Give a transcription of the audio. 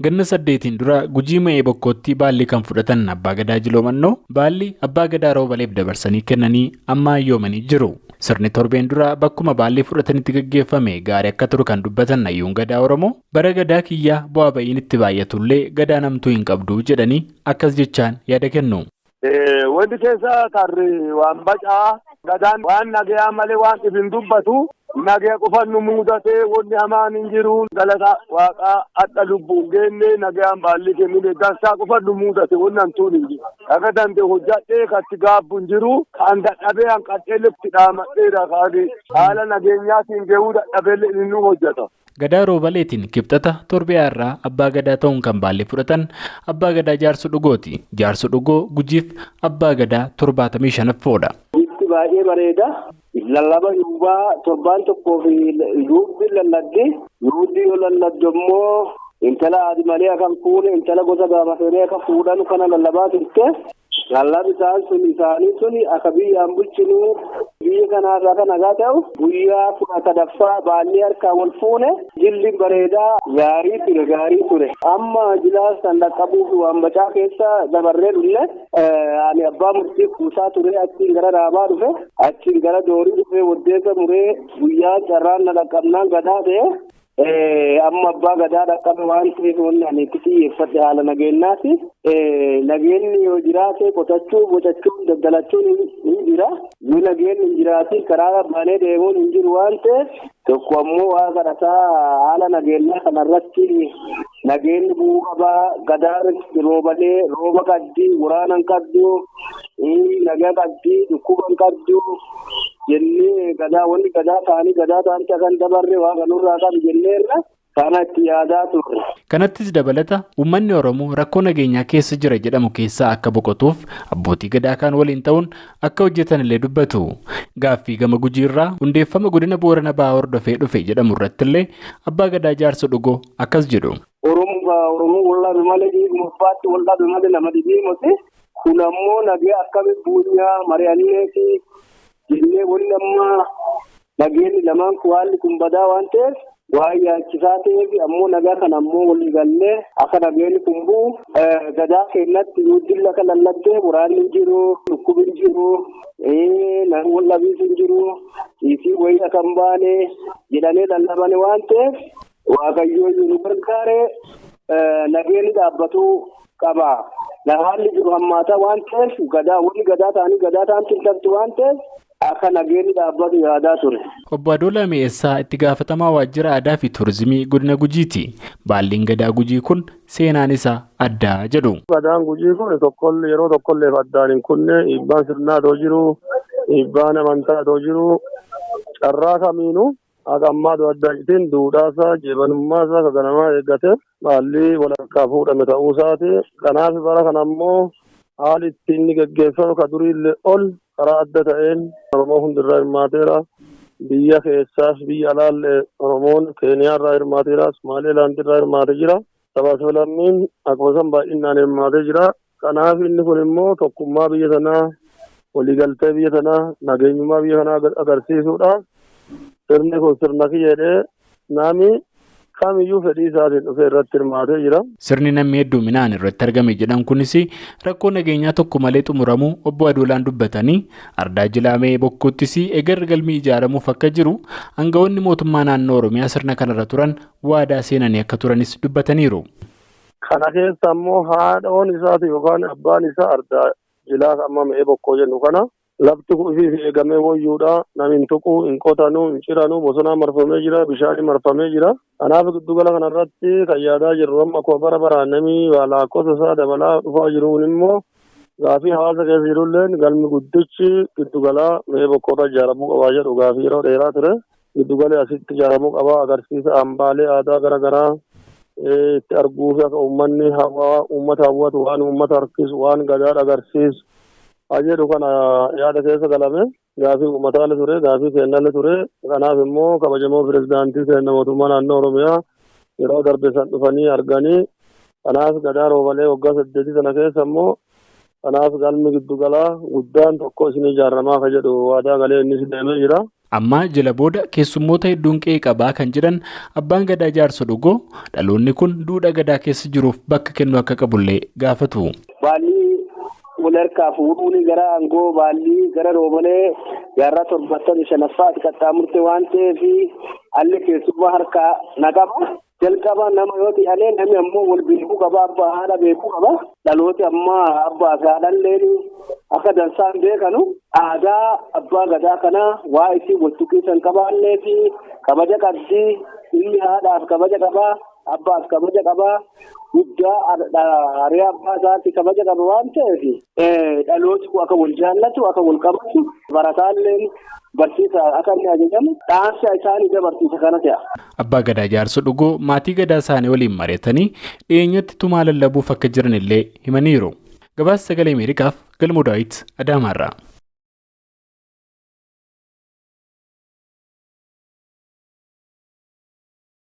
Ganna 8 dura Gujii Ma'ee Bokkootti baalli kan fudhatan Abbaa Gadaa Jiloo Mannoo baalli Abbaa Gadaa Roobaleef dabarsanii kennanii amma hayyoomanii jiru. Sirni torbeen dura bakkuma baalli fudhatanitti gaggeeffame gaarii akka turu kan dubbatan hayyuun Gadaa Oromoo bara Gadaa kiyyaa bu'aa ba'iin itti baay'atullee gadaa namtuu hin qabdu jedhanii akkas jechaan yaada kennu. Wanti keessa tarri waan bacaa gadaan waan nagayaa malee waan ifin dubbatu nagaya qofan nu mudatee wanni hamaan hin jiru galata waaqaa hadha lubbuun geenne nagayaan baalli kennine dansaa qofan nu mudate wanni hantuun hin jiru. Akka danda'e hojjadhee katti gaabbu hin jiru kan dadhabee hanqadhee lifti dhaamadheera kaani haala nageenyaatiin gahuu dadhabee inni nu hojjeta. Gadaa Roobaleetiin kibxata torbee irraa Abbaa Gadaa ta'uun kan baalli fudhatan Abbaa Gadaa Jaarsu Dhugooti. Jaarsu Dhugoo Gujiif Abbaa Gadaa 75ffaadha. Baay'ee bareeda. Lallaba yuubaa torbaan tokkoo fi yuubbi lalladde yuubbi yoo lalladde immoo intala adi malee kan fuune intala gosa gaafatanii akka fuudhan kana lallabaa turte. Lallabi isaan sun isaanii sun akka biyyaan bulchinuu biyya kanaarraa kan nagaa ta'u guyyaa 13ffaa baalli harkaa wal fuune jilli bareedaa gaarii ture gaarii ture. Amma jilaa san dhaqqabuuf waan bacaa keessa dabarree dhufne ani abbaa murtii kuusaa ture achiin gara dhaabaa dhufe achiin gara doorii dhufe waddeessa muree guyyaa carraan na dhaqqabnaan gadaa ta'e. Amma abbaa gadaa dhaqqabe waan ta'eef wanni ani itti xiyyeeffadhe haala nageenyaati. Nageenyi yoo jiraate qotachuu, bocachuu, daldalachuun hin jira. Yoo nageenyi hin jiraatin karaa baanee deemuun hin jiru waan ta'eef tokko ammoo waa kadhataa haala nageenyaa kanarratti nageenyi bu'uu qabaa. Gadaan roobalee rooba qabdi, waraana hin qabdu, nagaa qabdi, dhukkuba hin qabdu. Jennee gadaa wanni gadaa ta'anii gadaa ta'anii kan dabarre waa kanurraa qabu jenneerra kanatti yaadaa turre. Kanattis dabalata uummanni Oromoo rakkoo nageenyaa keessa jira jedhamu keessaa akka boqotuuf abbootii gadaa kaan waliin ta'uun akka hojjetan illee dubbatu. Gaaffii gama Gujiirraa hundeeffama godina Boorana Bahaa hordofee dhufe jedhamu irratti illee Abbaa Gadaa Jaarsa Dhugoo akkas jedhu. Oromoo wallaabe malee dhiiguma abbaatti wallaabe malee nama dhibiimoti. Kun ammoo nagee akkamitti buunyaa mari'anneeti. Jennee wanni amma nageenyi lamaan haalli kun badaa waan ta'eef waan yaachisaa ta'eef ammoo nagaa kana ammoo walii gallee akka nageenyi kun bu'u gadaa keenyatti yuuddilli akka lallattee waraanni hin jiru, dhukkubi hin jiru, namni wal dhabiis hin jiru, dhiisii wayii akka hin baane jedhanii lallabane waan ta'eef Waaqayyoo nu gargaare nageenyi dhaabbatuu qaba. Haalli jiru hammaataa waan ta'eef gadaa wanni gadaa ta'anii gadaa ta'an tabtu waan ta'eef akka nageenyi dhaabbatu yaadaa ture. Obbo Adoolaa Mi'eessaa itti gaafatamaa waajjira aadaa fi turizimii godina Gujiiti. Baalliin gadaa Gujii kun seenaan isaa addaa jedhu. Gadaan Gujii kun tokkollee yeroo tokkolleef addaan hin kunne dhiibbaan sirnaa otoo jiru, dhiibbaan amantaa otoo jiru, carraa kamiinuu akka ammaa adda ittiin duudhaasaa, jeebanummaasaa kan ganamaa eeggate baalli walakkaa fuudhame ta'uusaati. Kanaaf bara kana ammoo haalli ittiin inni geggeeffamu kan duriillee ol karaa adda ta'een Oromoo hundirraa hirmaateera. Biyya keessaas biyya alaallee Oromoon Keeniyaarraa hirmaateera, Somaalilaandirraa hirmaatee jira. Sabaa sablammiin akkuma san baay'inaan hirmaatee jira. Kanaaf inni kun immoo tokkummaa biyya sanaa, waliigaltee biyya sanaa, nageenyummaa biyya kanaa agarsiisuudha. Sirni kun sirna kiyyeedhee namni kamiyyuu fedhii isaatiin dhufee irratti hirmaatee jira. Sirni namni hedduminaan irratti argame jedhan kunis rakkoo nageenyaa tokko malee xumuramuu obbo Adoolaan dubbatanii ardaa Jilaamee Bokkoottis eegarri galmii ijaaramuuf akka jiru aangawoonni mootummaa naannoo Oromiyaa sirna kanarra turan waadaa seenanii akka turanis dubbataniiru. Kana keessa ammoo haadhoon isaati yookaan abbaan isaa ardaa Jilaa amma Me'ee Bokkoo jennu kana lafti kun ifiif eegamee wayyuudha. Namni hin tuqu, hin qotanu, hin ciranu, bosonaan marfamee jira, bishaan marfamee jira. Kanaaf giddugala kanarratti kan yaadaa jirru amma akkuma bara baraan namni lakkoofsa isaa dabalaa dhufaa jiruun immoo gaafii hawaasa keessa jirulleen galmi guddichi giddugalaa Me'ee Bokkoorra ijaaramuu qabaa jedhu gaafii yeroo dheeraa ture. Giddugalee asitti ijaaramuu qabaa agarsiisa hambaalee aadaa garaagaraa itti arguuf akka uummanni uummata hawwatu waan uummata harkisu waan gadaa agarsiisu. Jedhu kana yaada keessa galame gaafii uummataalee ture gaafii kennallee ture. Kanaaf immoo kabajamoo pirezidaantii keenya mootummaa naannoo Oromiyaa yeroo darbe san dhufanii arganii kanaaf gadaa roobalee waggaa 8 sana keessa immoo kanaaf galmi giddugalaa guddaan tokko isin ijaaramaa ka jedhu waadaa galee innis deemee jira. Amma jila booda keessummoota hedduun qe'ee qabaa kan jedhan abbaan gadaa Jaarso Dhugoo dhaloonni kun duudhaa gadaa keessa jiruuf bakka kennu akka qabullee gaafatu. Baalli wal harkaa fuudhuun gara aangoo baallii gara Roobalee jaarraa 75ffaatti qaxxaamurte waan ta'eef alli keessummaa harkaa na qaba. Jalqaba nama yoo ta'e namni ammoo wal beekuu qaba, abbaa haadha beekuu qaba. Dhalooti ammaa abbaa fi haadhalleen akka dansaan beekanu aadaa abbaa gadaa kanaa waa isii wal tuqiisan qabaallee fi kabaja qabdi. Ilmi haadhaaf kabaja qabaa, abbaaf kabaja qabaa, guddaa hariyaa abbaa isaatti kabaja qaba waan ta'eef dhalooti kun akka wal jaallatu, akka wal qabatu, barataalleen barsiisa akka inni ajajamu dhaamsa isaanii dabarsiisa kana ta'a. Abbaa Gadaa Jaarso Dhugoo maatii gadaa isaanii waliin mari'atanii dhiyeenyatti tumaa lallabuuf akka jiran illee himaniiru. Gabaasa Sagalee Ameerikaaf Galmoo Daawit Adaamaarraa.